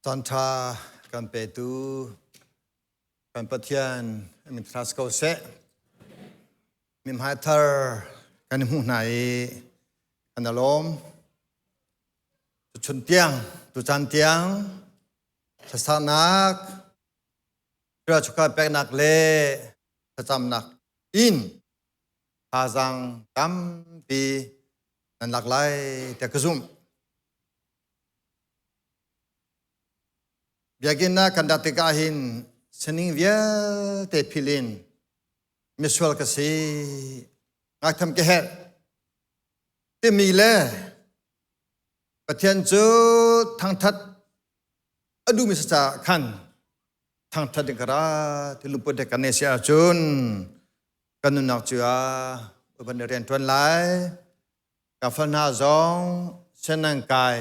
Caanṭha kan petu kan Pathian min thras ko seh. Mithmai thar kan i hmuh hna i kan i lawm. Tuchun tiang, tucaan tiang thlasanak, chuka peknak le thlacamnak in thazaang tampi nan lak lai tiah ka zumh. Biakinn ah kan rat tikah hin sining vialte philh in misual ka si, ngaktham ka herh timi le Pathian cu thangthat a duhmi si caah khan thangthat ding ka ra ti lungput he kan nei si ahcun kan nunnak cu ah uban rian ṭuan lai. Ka fal hna zong sian kai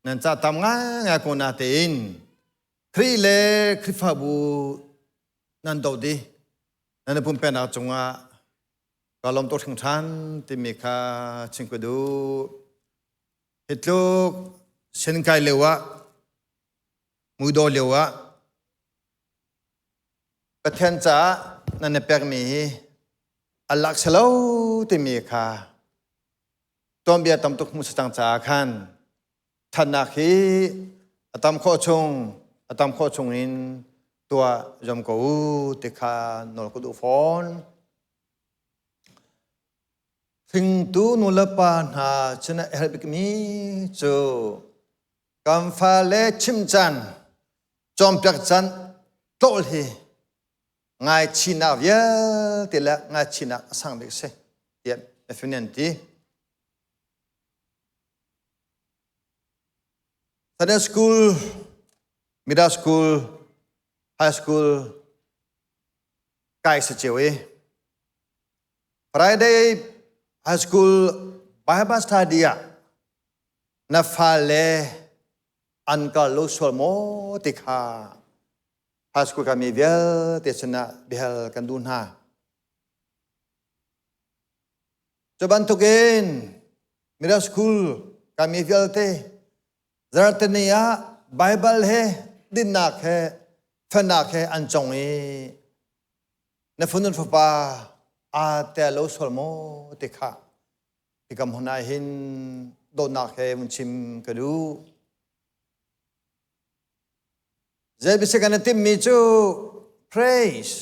nan ca tam ngaingai ko na tein Khrih le Khrihfabu nan do di nan pumpenak cungah ka lawm tuk hringhran timi kha chim ka duh. Hi tluk sian kai lio ah muidaw lio ah Pathian caah nan i pekmi hi a lak si lo timi kha tuanbia tam tuk hmuh si cang caah khan thannak hi a tam khawh chung a tam khawh chung in tuah zom ko u ti kha nawl ka duh fawn. Hringtu nulepa hna cun a herh bikmi cu kan fale chimh caan, cawnpiak caan tlawh hi ngaichihnak vialte le ngaichihnak a sang bik si tiah mifim nih an ti. Sunday school, middle school, high school kai si cio i Friday high school Bible study ah na fale an kal lo sual maw ti kha high school kami vialte sinah biahal kan duh hna. Cu bantukin middle school kami vialte zarteni ah Bible he dinnak he fenak he an cong i na funun fapa aa tel lo sual maw ti kha hikam hmun ah hin dawtnak he vun chim ka duh. Zei bia kan i timhmi cu praise,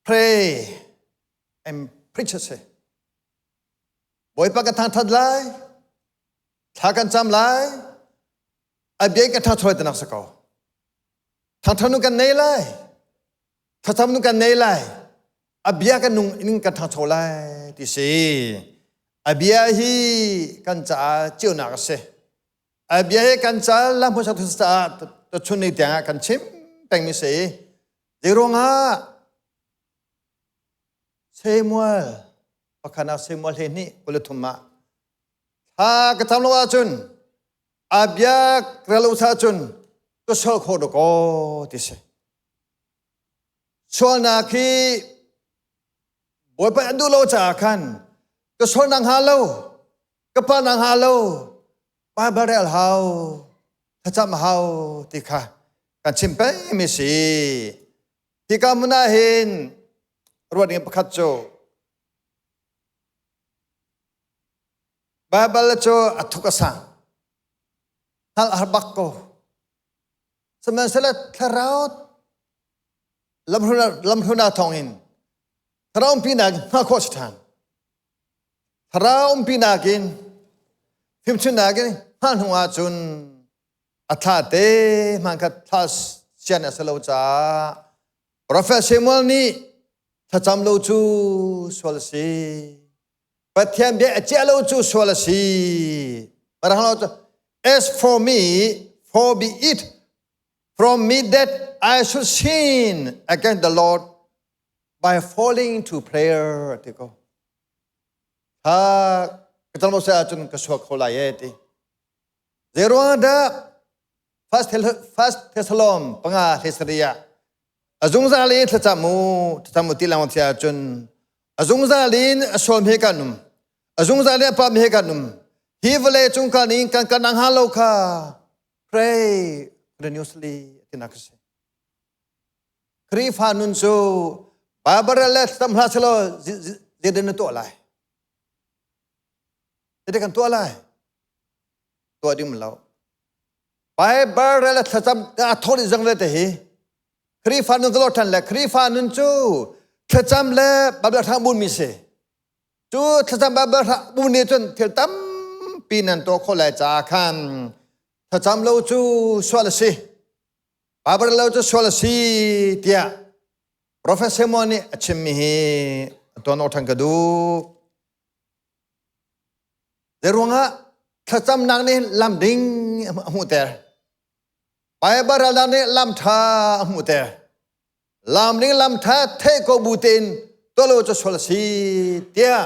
pray and preach a si. Bawipa ka thangthat lai, thla kan cam lai, a bia ka thangthat tinak si ko. Thangthat nu kan nei lai, thlacam nu kan nei lai, a bia kan nung in kan thangcho lai ti si. A bia hi kan caah ceunak a si. A bia hi kan cal lam hmasa caah tuchun ni tiang ah kan chim pengmi si. Zei ruangah Samuel pakhat ah Samuel he nih 23 ah thla ka cam lo ahcun a bia rel lo cun ka sual khawh dakaw ti si. Sualnak hi Bawipa an duh lo caah khan ka sual nak hnga lo ka pa nak hnga lo Bible rel hau thlacam hau ti kha kan chim pengmi si. Hika hmun ah hin ruat ding pakhat cu Bible cu a thuk a sang hngalh a har bak ko. Sihmanhsehlaw thlarau lamhrunak thawngin thlarau umpinak in hngalh khawh a si ṭhan. Thlarau umpinak in fimchunnak in hngalh hnu ahcun a thla te hman kha thla sian a si lo caah Prophet Samuel nih thlacam lo cu sual a si. Pathian bia a ciah lo cu sual a si. As for me, for be it from me that I should sin against the Lord by falling to prayer ti ko. Ha ka cang lo se ahcun ka suak kho lai e ti. Zei ruang dah First First Thessalon panga hlesari ah a zungzal in thlacam u thlacam u ti lang ti ahcun a zungzal in a sual he kan um a zungzal in a pam he kan um hi vawlei cung kan in kan kan ang ha lo kha. Pray continuously tinak a si. Khrihfa nun cu Bible le tam hlah selaw zeidah na tuah lai? Zeidah kan tuah lai? Tuah ding lo. Bible le thlacam a thawh dih zang vialte hi Khrihfa nun ka lor ṭhan le Khrihfa nun cu thlacam le Bible hrang bunmi si. Cu thlacam Bible hrang bun nih cun thil tampi nan tuah khawh lai caah khan thlacam lo cu sual a si. Bible lo cu sual a si tiah Prophet Samuel nih a chimmi hi a tuan awk ṭhan ka duh. Zeiruangah thlacamnak nih lam ding a hmuhter. Bible ralnak nih lam ṭha a hmuhter. Lam ding lam ṭha theih ko bu tein tuah lo cu sual a si tiah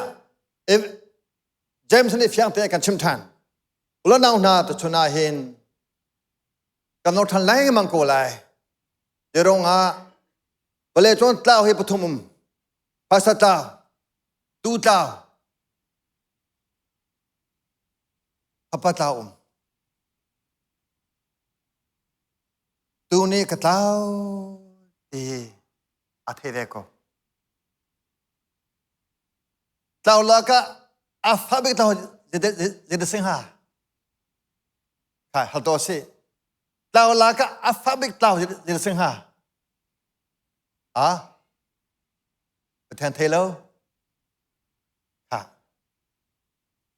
James nih fiang tein kan chim ṭhan. Ulanau hna tuchun ah hin kan lor ṭhan lengmang ko lai. Zeiruangah vawlei cun tlau hi pathum um. Phaisa tlau, tuu tlau, fapa tlau um. Tu nih ka tlau ti a thei ve ko. Tlau lakah a fa bik tlau zeidah sing ha? Khai hal to si. Tlau lakah a fa bik tlau zeidah sing ha? A? Pathian thei lo? Ha.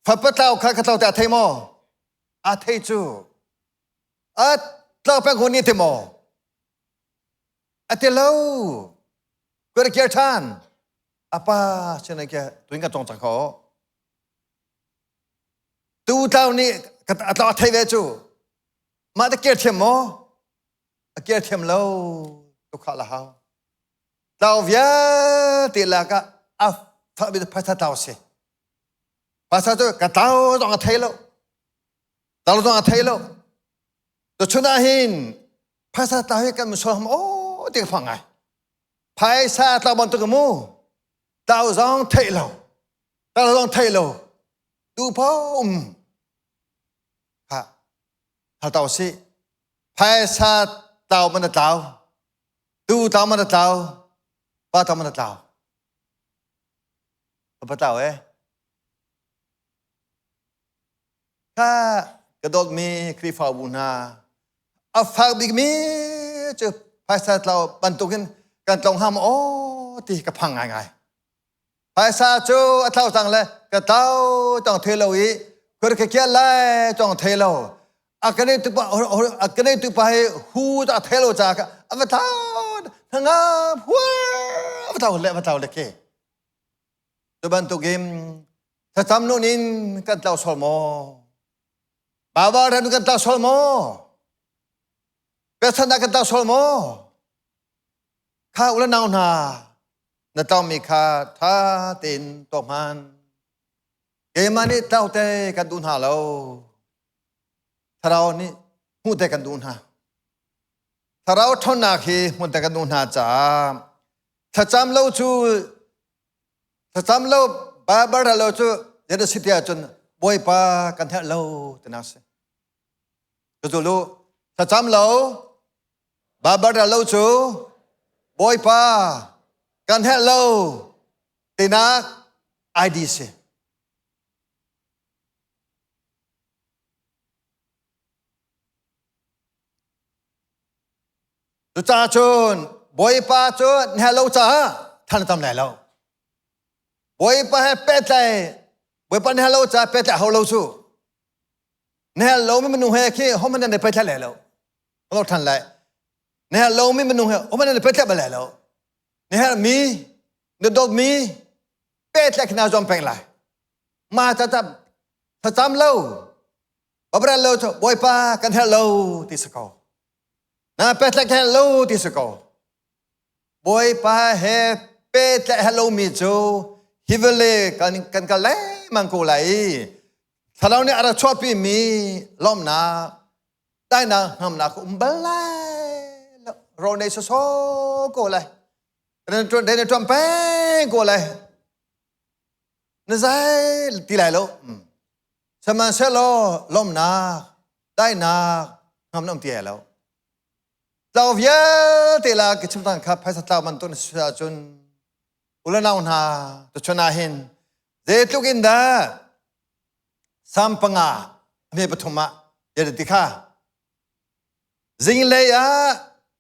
Fapa tlau kha ka tlau te a thei maw? A thei cu. A tlau peng hun ni ti maw? A ti lo. Kua kir ṭhan. A pa sin ke tuin ka cong cang kho. Tu tlau nih a tlau a thei ve cu. Mah te kir thiam maw? A kir thiam lo. Tu kha la hau. Tlau vialte lakah a fa bi phaisa tlau si. Phaisa cu ka tlau zong a thei lo. Tlau zong a thei lo. Tuchun ah hin phaisa tlau hi kan sual ham aw ti ka phang ngai. Phaisa tlau bantuk mu. Tlau zong thei lo. Tlau zong thei lo. Tu pho um. Ha. Hal tau si. Phaisa tlau man a tlau. Tu tlau man a tlau. Pa tlau man a tlau. Pa tlau eh. Kha ka dawtmi Khrihfabu hna, a fak bikmi cu phaisa tlau bantukin kan tlong hnga maw aw ti ka phang ngaingai. Phaisa cu a tlau cang le ka tlau tong thei lo i khur ka kial lai tong thei lo. A kan tu pa a kan tu pa hi hu ta thei lo ca ka a va tlau hna huar a va tlau le va tlau le ke. Cu bantukin thlacam nun in kan tlau sual maw? Baibal ram kan tlau sual maw? Pekchanhnak kan tlau sual maw? Kha u le nau hna, na tlaumi kha ṭha tein tuak hman. Keimah nih tlau te kan duh hna lo. Thlarau nih hmuh te kan duh hna. Thlarau ṭhawnnak hi hmun te kan duh hna caah thlacam lo cu thlacam lo Baibal lo cu zeidah si tiah cun Bawipa kan herh lo tinak si. Cucu thlacam lo Baibal lo cu Bawipa kan herh lo tinak ID si. Cucaah cun Bawipa cu na lo caah than tam lai lo. Bawipa he petlai Bawipa na lo caah petlai hau lo cu. Na lo mi minung he khi homan nan petlai lai lo. Lo than lai. Na lo mi minung he homan nan petlai bal lai lo. Na herh mi na dawt mi petlai khina zuam peng lai. Ma ta ta thlacam lo Babral lo cu Bawipa kan herh lo ti si ko. Na petlek herh lo ti si ko. Bawipa he petlek herh lomi cu hi vale kan kan kal lengmang ko lai i thlarau nih a rak chuahpi mi lawmnak dainak hnamnak um bal lai lo ro nei soso ko lai rian tuan peng ko lai na zai ti lai lo Sihmanhsehlaw lawmhnak, daihnak, Ngam na um ti lo. Tlau vialte la ka chim tang kha phaisa tlau man tun si ahcun ulanau hna tuchun ah hin zeitluk in dah Sam panga me pathum ah yada ti kha zinglei ah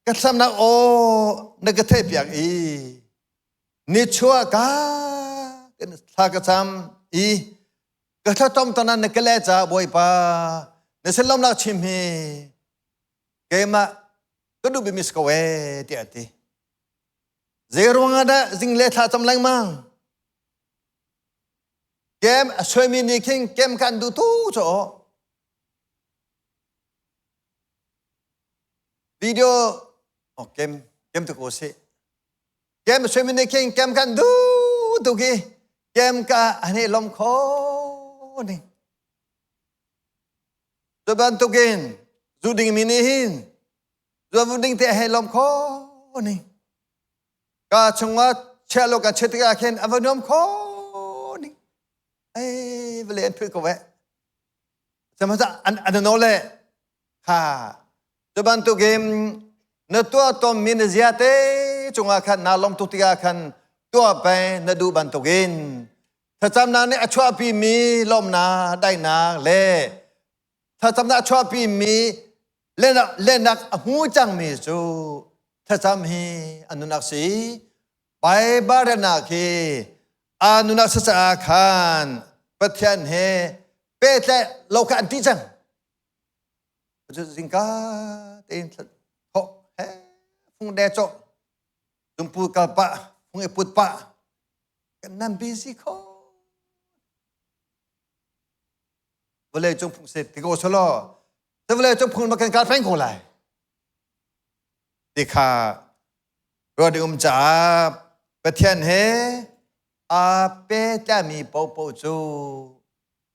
ka thlamnak aw na ka theih piak i nichuah ka thla ka cam i ka thlatom tanan na ka le ca bawipa na sin lomnak chim hi keimah ka duh bimi si ko ee tiah a ti zei ruangah dah zingle thla cam lengmang kem a suaimi nih khin kem kan duh tu cu video oh kem kem tu ko si kem suaimi nih khin kem kan duh tu ki kem ka ane lom kho ning cu bantukin zu ding mi nih hin zu ding te he lom kho ning ka chungah chia lo ka chia tikah khin a va nuam kho ning ei vale an phil ko ve sihmanhsehlaw an an no le kha cu bantukin na tuah tawnmi na zia te cungah khan naa lawm tuk tikah khan tuah peng na duh bantukin thlacamnak nih a chuahpimi lawmnak daihnak le thlacamnak a chuahpimi lennak a hmu cangmi cu thlacam hi an nunnak si Baibal relnak hi a nunnak si caah khan Pathian he pehtlaih lo kha an ti cang. Cu zingka tein thawh he fung de cawh zumpu kal pah fung i put pah kan nan busy kho vawlei cung phung se ti ko selaw vawlei cung phung ma kan kal peng ko lai ti kha ruah ding um caah Pathian he aa pehtlaimi paohpaoh cu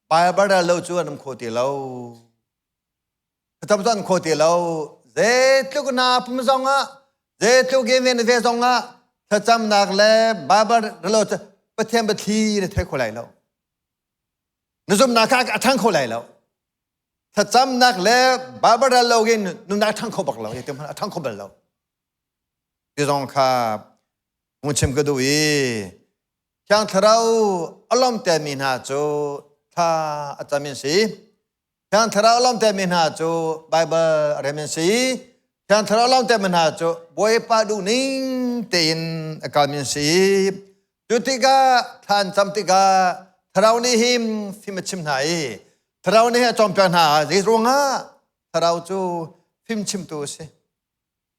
Baibal ral lo cu an um kho ti lo. Thlacam cu an kho ti lo. Zeitluk na pum zongah, zeitluk in ve zongah thlacamnak le Baibal ral lo cu Pathian biathli na thei kho lai lo. Na zumhnak kha a ṭhang kho lai lo. Thlacamnak le Baibal rel lo in nunnak a ṭhang kho bak lo. A ṭhang kho bal lo. Ti zong kha hung chim ka duh i Thiang Thlarau a lawmtermi hna cu thla a cam in si. Thiang Thlarau a lawmtermi hna cu Baibal a rem in si. Thiang Thlarau a lawmtermi hna cu Bawipa duh ning tein a kalmi an si. Cu tikah thla an cam tikah Thlarau nih hin fim a chim hna i Thlarau nih a cawnpiak hna. Zei ruangah Thlarau cu fimchimtu a si.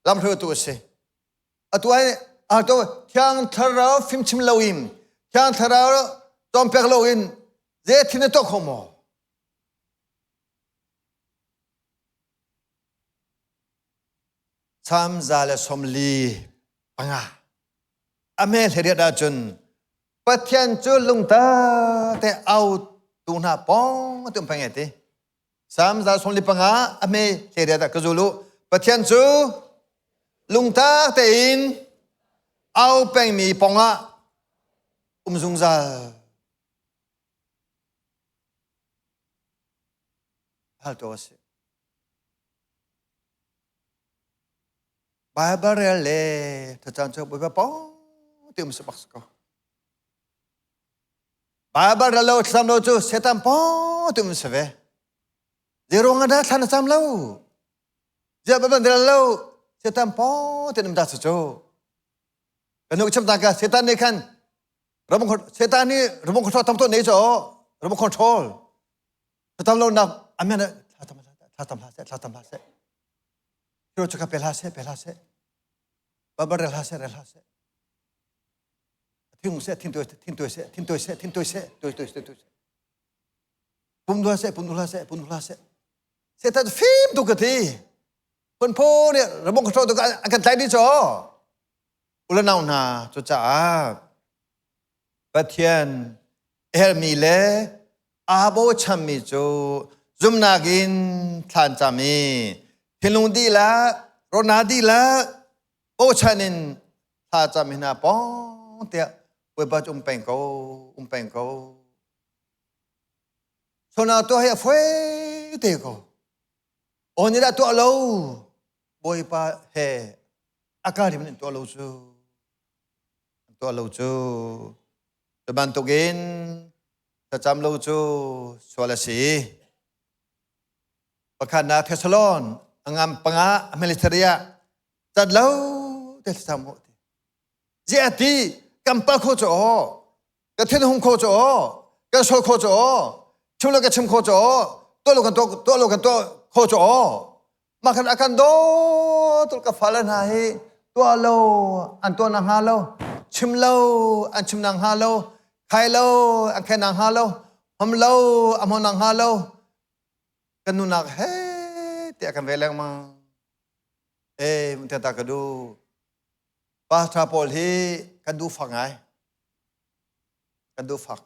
Lamhruaitu a si. Atu ai atu Thiang Thlarau fimchim loin Thiang Thlarau cawnpiak loin zei thil na tuah kho maw? Salm 145 a me hleriat ahcun Pathian cu lungta te au tu hna pong tum phang ti. Salm 145 a me hleriat ah ka zulu Pathian cu lungtak tein au pengmi pongah um zungzal. Hal to a si. Baibal rel le thlacam cu Bawipa pawng ti um si bak si ko. Baibal rel lo thlacam lo cu Satan pawng ti um si ve. Zei ruang ah dah thla na cam lo? Ziah Baibal rel lo Satan pawng ti um dah si cu. Kan nu chim ta ka Satan nih khan Satan nih remote control tam tuk nei cu remote control thlacam lo nak amen thla tam thla tam hlah seh thla tam hlah seh Hero cu ka pe hlah seh pe hlah seh Baibal rel hlah seh rel hlah seh thing seh thin tuai thin tuai seh thin tuai seh thin tuai seh tuai tuai tuai tuai pum duh seh pum duh hlah seh pum duh hlah seh Satan fim tu ka ti phun phu nih remote control tu an kan tlai dih cho ulanau hna cucaah Pathian helmi le aa bochanmi cu zumhnak in thlan cam i thinlung dihlak rawhnak dihlak bochan in thla cam hna pawng tiah Bawipa cu um peng ko um peng ko Sona tuah hi a foi te ko. Aw nih dah tuah lo Bawipa he a ka rim in tuah lo cu tuah lo cu cu bantukin thlacam lo cu sual a si. Pakhatnak Thessalon a ngam panga a military ah cat lo te thlacam mu ti. Ziah ti kan pal kho cu aw ka thin hung kho cu aw kan sol kho cu aw chim lo ka chim kho cu aw tuah lo kan tuah tuah lo kan tuah kho cu aw mah khan a kan daw tul ka fale hna hi tuah lo an tuah na hnga lo chim lo an chim na hnga lo khai lo an khai na hnga lo hom lo a hmon na hnga lo kan nunak he tiah kan ve lengmang e mun ta ka du pastor pawl hi kan duh fak ngai kan duh fak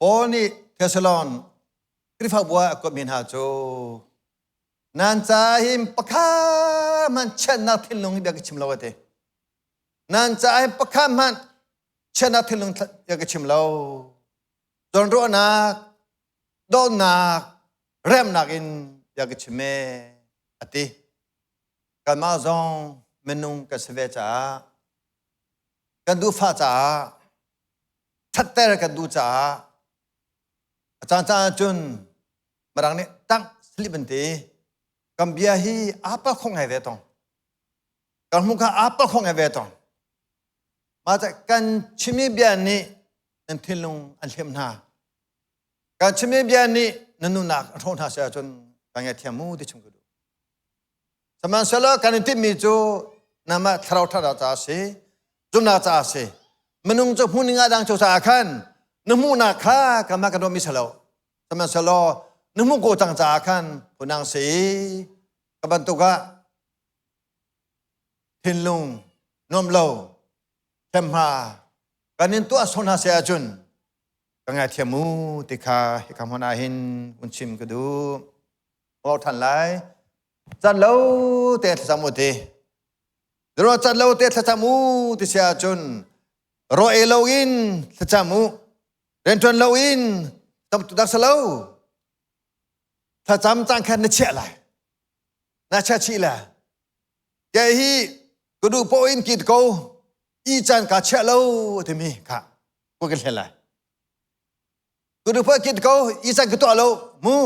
Paul nih Thessalon Khrihfabu ah a kuatmi hna cu nan ca hin pakhat hmanh chiatnak thinlung hi bia ka chim lo a ti. Nan ca hin pakhat hmanh chiatnak thinlung bia ka chim lo. Zawnruahnak, dawtnak, remnak in bia ka chim e a ti. Kanmah zong minung kan si ve caah kan duhfah caah ṭhatter kan duh caah a caan caan ahcun mirang nih tang slip an ti kan bia hi aa pal kho ngai ve tong kan hmuh kha aa pal kho ngai ve tong mah ca kan chimi bia nih nan thinlung an hliam hna kan chimi bia nih nan nunak a hrawh hna si ahcun kan ngaithiam mu ti chung ka duh Sihmanhsehlaw kan in timhmi cu nangmah thlarau ṭhatnak caah a si, zumhnak caah a si. Minung cu hmuh ning ah dang cu caah khan na hmuhnak kha kanmah kan ruahmi si lo. Sihmanhsehlaw na hmuh ko cang caah khan phunang si. Ka bantuk ah thinlung nuam lo hremhma kan in tuah sawh hna seh ahcun ka ngaithiam mu ti kha hika hmun ah hin hun chim ka duh. Ngau ṭhan lai. Can lo te thlacam u ti. Ro can lo te thlacam u ti si ahcun ro e lo in thlacam u. Rianṭuan lo in tam tu dak lo. Thlacam cang khan na chiah lai. Na chia chih la. Ke hi ka duh po in kit ko. I caan ka chiah lo timi kha ko kan hlen lai. Ka duh po kit ko i caan ka tuah lo mu.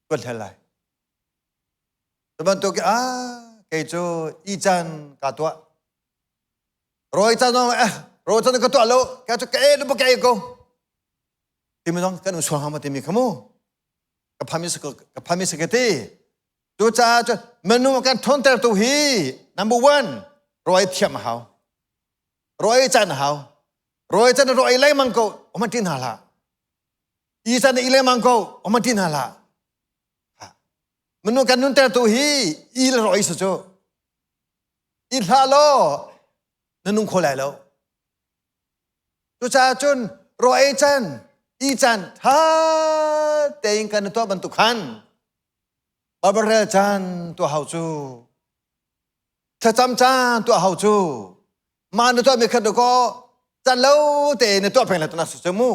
Kan hlen lai. Cu bantuk ah kei cu i caan ka tuah. Rawi caan zong eh rawi caan ka tuah lo ka cu ka e lu ka e ko. Timi zong kan um sual hnga ma timi kha mu. Ka phami ka phami sa ka ti. Cucaah cun minung kan ṭhawnter tu hi number one rawi thiam a hau. Rawi caan a hau. Rawi caan rawi lengmang ko um ti hna hlah. I caan i lengmang ko um ti hna hlah. Minung kan nunter tu hi i le rawi si cu. I hlah law na nung kho lai lo. Cucaah cun raw ei caan, i caan ṭha tein kan i tuah bantuk khan Baibal caan tuah hau cu thlacam caan tuah hau cu mah na tuahmi khat kaw caan lo tein na tuah peng le tunak su mu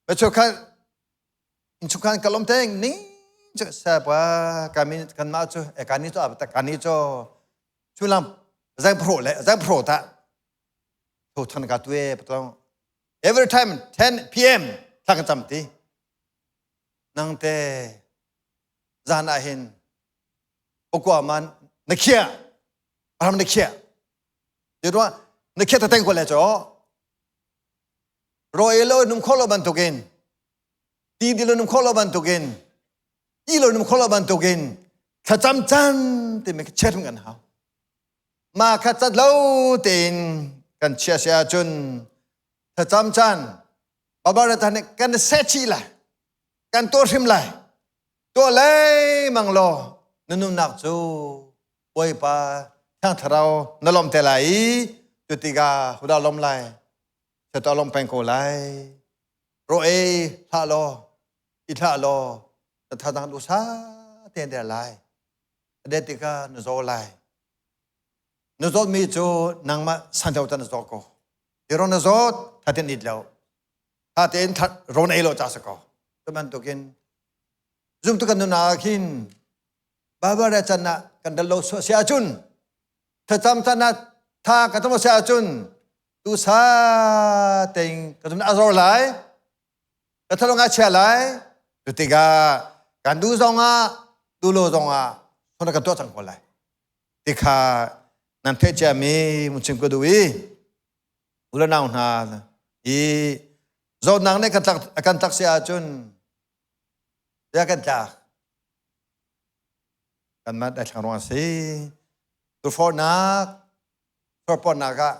Machu khan innchungkhan ka lom teng ning cu sa pa kami kan mah cu e kani cu ta kani cu chulam zang pro le zang pro ta tho than ka tuwe patong every time 10 pm thla kan cam ti nang te zan ah hin pakua man na khia ram na khia ti ruah na khia ta teng ko le cho roi lo num kho lo bantukin ti di lo num kho lo bantukin i lo num kho lo bantukin thlacam chan timi chiat kan hau ma kha cat lo tein kan chia si ahcun thlacam chan babara tan kan se chi lai kan tuah hrim lai tuah lengmang law na nunnak cu Bawipa Thiang Thlarau na lawm te lai i cu tikah hudah lawm lai Chiata lawm peng ko lai ro ei hlah law i hlah law na thazang duh sa tein der lai a det tikah na zaw lai na zawtmi cu nangmah san deuh ta na zaw ko ti ro na zawt thatin it lo tha tein ron ei lo cha sa ko. Cu bantukin zumtu kan nunnak ah khin Baibal re can ah kan dal lo si ahcun thlacam can ah tha ka tam si ahcun tusa tein ka zum a zor lai ka thalong a chia lai cu tikah kan duh zong ah duh lo zong ah sona kan tuah cang ko lai tikha nan theih ciami mun chim ka duh i ulanau hna i zawtnak nih kan tlak si ahcun ya kan tlak kanmah daithlang ruang a si tufornak forpornak ah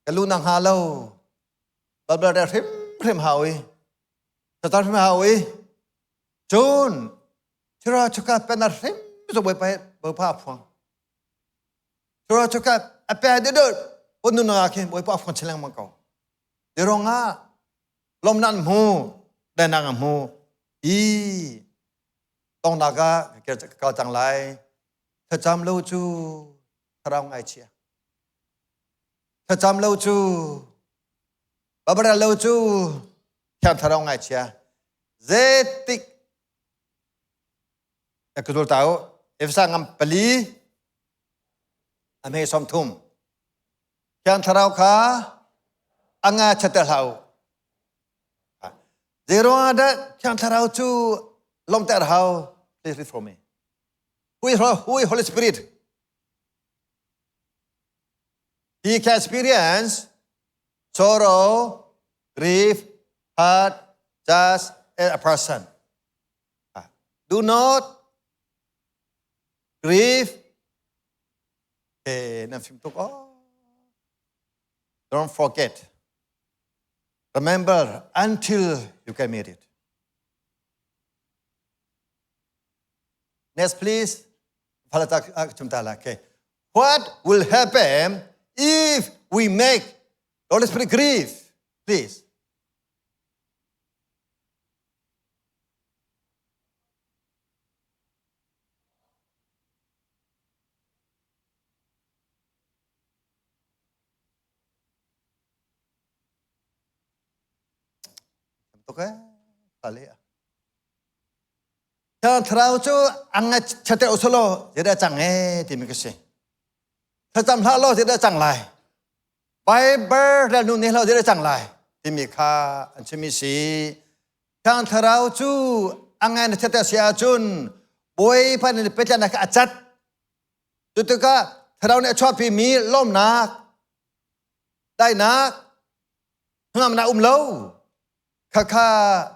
ka lu na hnga lo balbal re hrim hrim hau i tatan hrim hau i cun thira chuka pen a hrim zo bawipa bawipa phuang thira chuka a pe de de pon nu na khin bawipa phuang cheleng mang ko de rong ah lom nan mu danang mu i tongnak ah ka cang lai thlacam lo cu thlarau ngaichia thlacam lo cu babara lo cu thiang thlarau ngaichia zetik ka zul ta u Efesa ngam pali a hme som thum thiang thlarau kha anga chatter hlah u Zeiruangah dah Thiang Thlarau cu lawmter hau? Please read for me. Who is, who is Holy Spirit? He can experience sorrow, grief, hurt, just as a person. Do not grieve. Eh, nan fim tuk oh. Don't forget. Remember until you can meet it. Next, please. Okay. What will happen if we make the Holy Spirit grieve? Please. Tuk eh kale Thiang Thlarau cu ang chate usolo zeidah cang e timi ka si. Thlacam hlah law zeidah cang lai. Bible rel nu nih hlah zeidah cang lai timi kha an chimi si. Thiang Thlarau cu ang na chate si ahcun Bawipa nih petlan kha a cat. Cu tikah Thlarau nih a chuahpimi lawmnak, daihnak, hnangamnak um lo. Khakha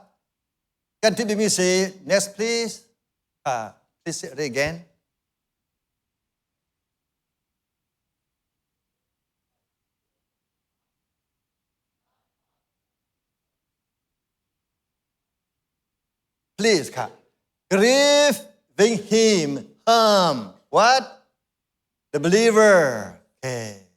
kan ti dimi si next please. Please say it again. Please kha. Grieving him harm. What? The believer. Okay.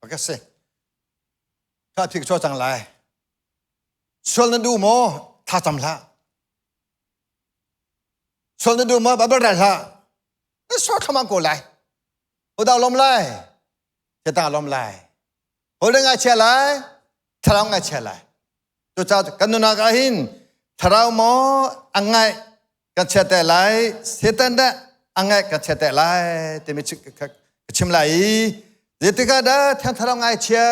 Okay, si. Ka phik cho cang lai. Sual na duh maw? Tha cam hlah. Sual na duh maw? Bible ral hlah. Na sual thlamang ko lai. Ho lom lai. Satan lom lai. Ho le ngai chia lai. Thlarau ngai chia lai. Cucaah kan nunak ah hin thlarau maw a ngai kan chia te lai. Satan dah a ngai kan chia te lai timi ka chim lai i zeitikah dah thiang thlarau ngai chia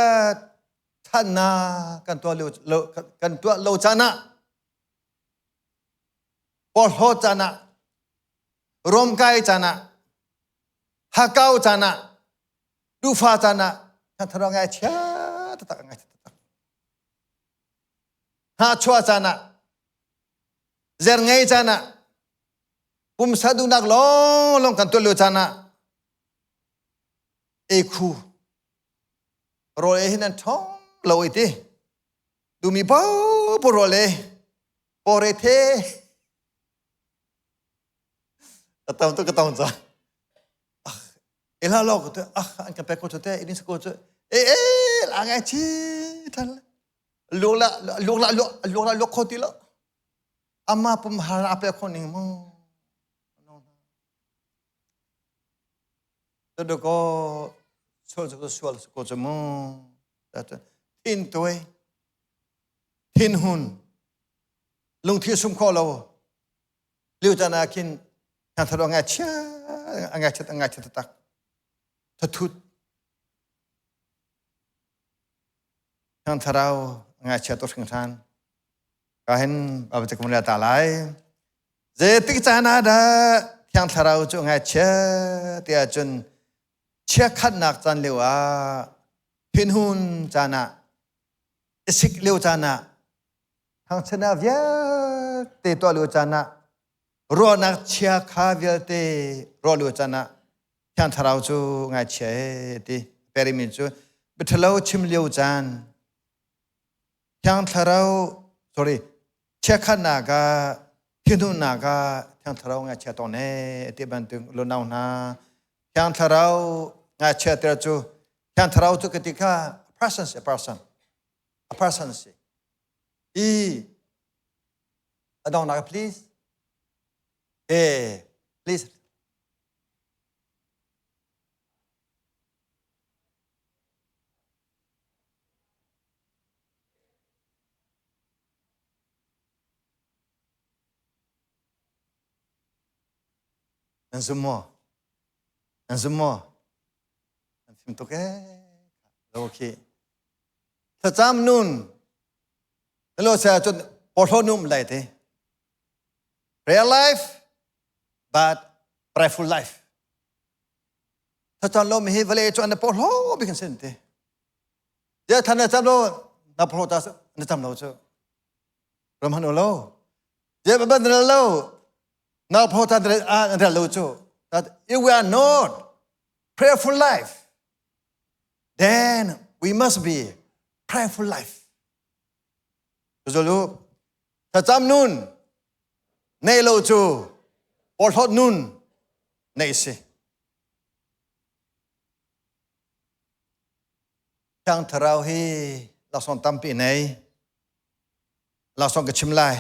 thannak kan tuah lo kan tuah lo caan ah porhlawt caan ah romkai caan ah hakau caan ah dufa caan ah thlarau ngai chia taktak ngai taktak hnahchuah caan ah zer ngei caan ah pumsa duhnak lawng lawng kan tuah lio caan ah ekhu rawl ei hin an ṭhawng lo i ti dumi paoh rawl ei pawre the ka tam tu ka tam ca e la lo ko te ah an ka pek ko te ini ko te e e la ngai chi than lu la lu la lu lu la lu kho ti lo. Ama pum har a pe kho ning mu. Tudu ko sual cu sual ko cu mu. Thin tuai, thin hun, lungthi sum kho lo. Liu tan ah khin hna thalo ngai chia ngai chat ngai chat tak. Thathut. Hna tharau ngai chia to hringhran. Ka hin ba te kum ta lai. Zeitik caan ah dah Thiang Thlarau cu ngaihchia tiah cun chiakhatnak caan lio ah thinhun caan ah isik lio caan ah thangchiatnak vialte tuah lio caan ah ruahnak chia kha vialte ruah lio caan ah Thiang Thlarau cu ngaihchia e ti perimi cu biathalo chim lio caan Thiang Thlarau sorry chiakhatnak ah thinhunnak ah Thiang Thlarau ngaihchia tawn e ti bantuk lunau hna Thiang Thlarau ngaihchia ter cu Thiang Thlarau cu ka ti kha a person si a person a person si i a dongnak please eh please Nan zum maw? Nan zum maw? Nan fim tuk ee. Lo khi. Thlacam nun. Lo sia cun porhlaw num lai te. Prayer life, but prayerful life. Thlacam lo mi hi vale cu an porhlaw bik an sin te. Dia than na cam lo na porhlaw ta na cam lo cu. Ram han lo. Dia ban lo na porhlaw ta na lo cu. That if we are not prayerful life, then we must be prayerful life. Zulu, thlacam nun nei lo cu porhlawt nun nei si. Thiang Thlarau hi laksawng tampi nei. Laksawng ka chim lai.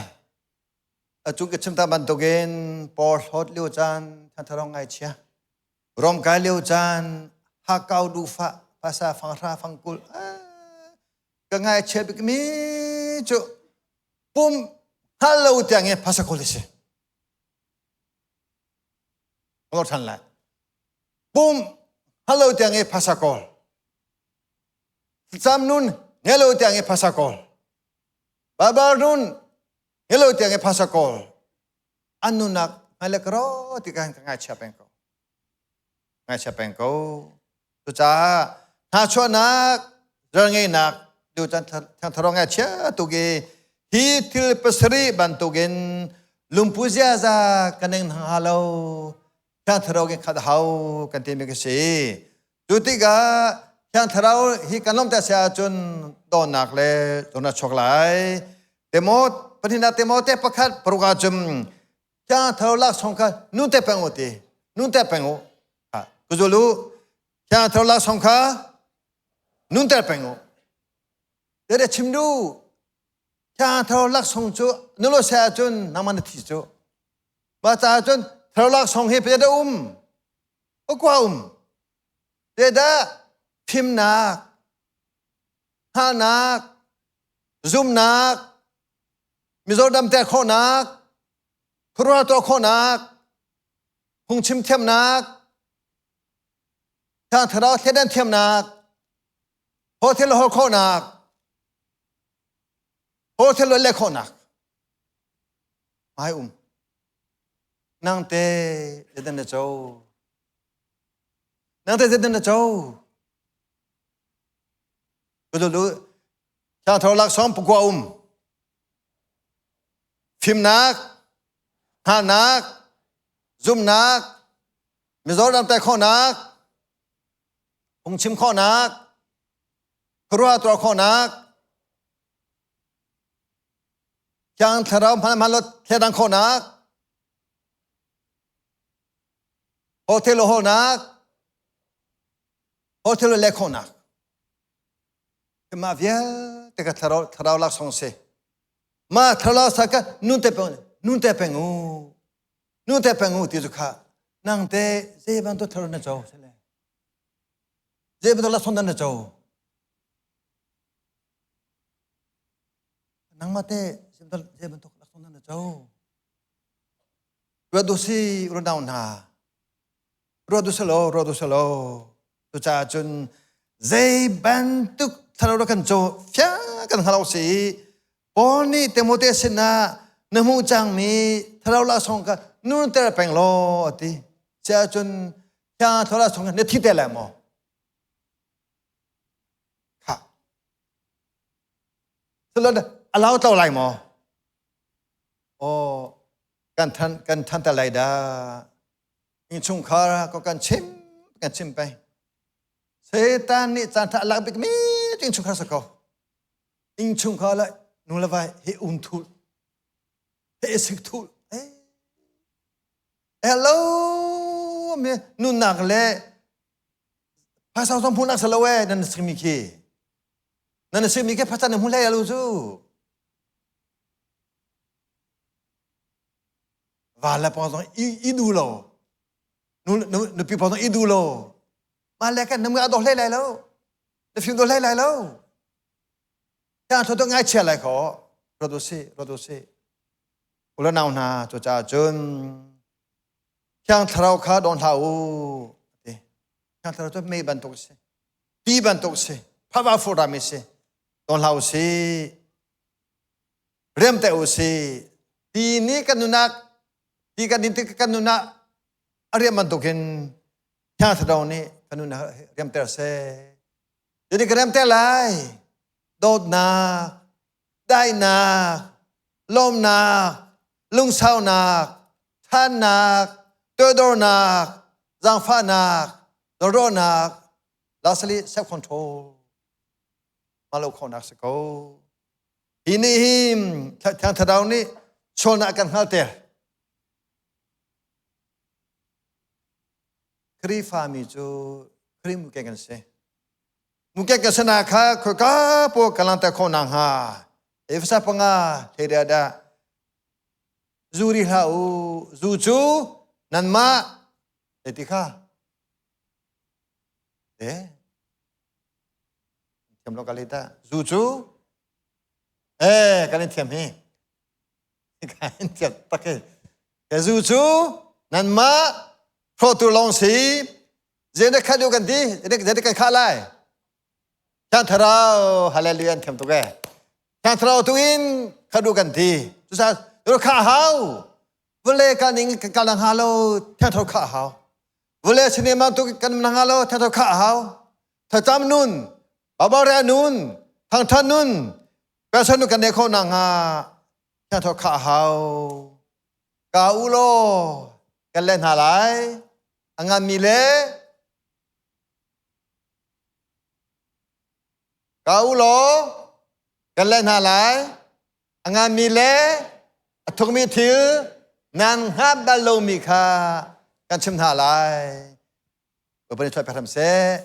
Atu ka chim ta bantukin porhlawt lio caan Thiang Thlarau ngaihchia. Romkai lio caan hakau duhfah pasa fanghra fangkul ka ngaihchia bikmi cu pum hngal lo tiang i phasa kawl si. Lor than lai. Pum hngal lo tiang i phasa kawl. Thlacam nun ngei lo tiang i phasa kawl. Baibal nun ngei lo tiang i phasa kawl. An nunak hmailei ka ro ti ka ngaihchia peng ko. Ngaihchia peng ko. Cucaah hnachuahnak, ralngeihnak tu chan tharo ngaihchia tuk i hi thil pasarih bantukin lungpu ziaza kan ning hna lo Thiang Thlarau in khat hau kan timi ka si. Cu tikah Thiang Thlarau hi kan lawmh te si ahcun dawtnak le dawtnak chuak lai. Timot pahnihnak Timote pakhat paruk ahcun Thiang Thlarau laksawng kha nun te peng u ti. Nun te peng u. Ku zul u. Thiang Thlarau laksawng kha nun ter peng u. Te chim du. Thiang Thlarau laksawng cu nulo se ahcun nangmah na thi cu. Mah caah cun Thlarau laksawng hi pei dah um? Pakua um. Zeidah fimnak, hngalhnak, zumnak, mizaw damter khawhnak, khuaruahhar tuah khawhnak, phungchim thiamnak, Thiang Thlarau thleidan thiamnak, hotel hol khawhnak, hotel le khawhnak. Ai um. Nang te zeidan na co? Nang te zeidan na co? Lulu Thiang Thlarau laksawng pakua um. Fimnak, hngalhnak, zumhnak, mizaw tai khawhnak, phungchim khawhnak, khuaruah tuah khawhnak, Thiang Thlarau hman hman lo thledang khawhnak, hotel hawlnak, hotel le khawhnak. Mah vialte ka thlarau thlarau laksawng si. Ma thlarau sa ka nun te pe Nun te peng u. Nu te peng u ti cu kha nang te zei bantuk thar na co sile. Zei bantuk laksawng dah na co. Nangmah te zei bantuk laksawng dah na co. Ruat du si runau hna. Ruat du selo, ruat du selo. Cucaah cun zei bantuk thlarau dah kan co fiang kan hngal si i Paul nih Timote sinah na hmuh cangmi thlarau laksawng kha nunter peng law a ti. Siah cun thiang thlarau laksawng kha na thi te lai maw? Kha. Silo a lau tlo lai maw? Oh, kan than kan than te lai dah. Innchungkhar ko kan chim kan chim peng. Satan nih caan tha a lak bikmi cu innchungkhar si ko. Innchungkhar le nu le vai he um thul he sik thul. Hello mi nunnak le phaisa zong hmuhnak si lo ee nan simi khi. Nan simi khi phaisa nan hmu hlei lo cu. Va le pa zong i du lo. Nupi pa zong i du lo. Mah le kan nam nga dawh hlei lai lo. Na fim dawh hlei lai lo. Tiang tho to ngai chia lai kho. Ruat u sih, ruat u sih. U le nau hna, cucaah cun Thiang Thlarau kha dawn hlah u. Ti. Thiang Thlarau cu mei bantuk a si. Ti bantuk a si. Phava furami si. Dawn hlah u sih. Riam te u sih. Ti nih kan nunak, ti kan din tik kan nunah a riam bantukin Thiang Thlarau nih kan nunah riamter seh. Jadi ka riamter lai. Dawtnak, daihnak, lawmnak, lungsaunak, thannak, toidornak, zaangfahnak, rawhnak, lastly self control. Malo khonak si ko. Hi nih hin Thiang Thlarau nih sualnak kan hngalter. Khrihfami cu Khrih mukeng kan si. Mukeng kan si nak kha khoika pawl kan langhter khawh nakhnga Efesa panga thleiria dah zu ri hlah u zu cu nanmah ti kha eh thiam lo ka le ta zu cu eh kan in thiam hi kan in thiam tak hi zu cu nanmah hrawhtu lawng si zei khat u kan ti zei kan khah lai Thiang Thlarau hallelujah an thiam tuk e Thiang Thlarau tu in khat u kan ti cusa kha hau vale ka ning ka lang ha lo Thiang Thlarau kha hau vale sinema tu kan nang ha lo Thiang Thlarau kha hau thacham nun babare nun thangthan nun person nu kan ne kho nang ha Thiang Thlarau kha hau ka u law kan len hna lai a nganmi le Ka u law kan leh hna lai. A nganmi le a thukmi thil nan hngalh bal lomi kha kan chim hna lai. Bawipa nih thuai pek hram seh.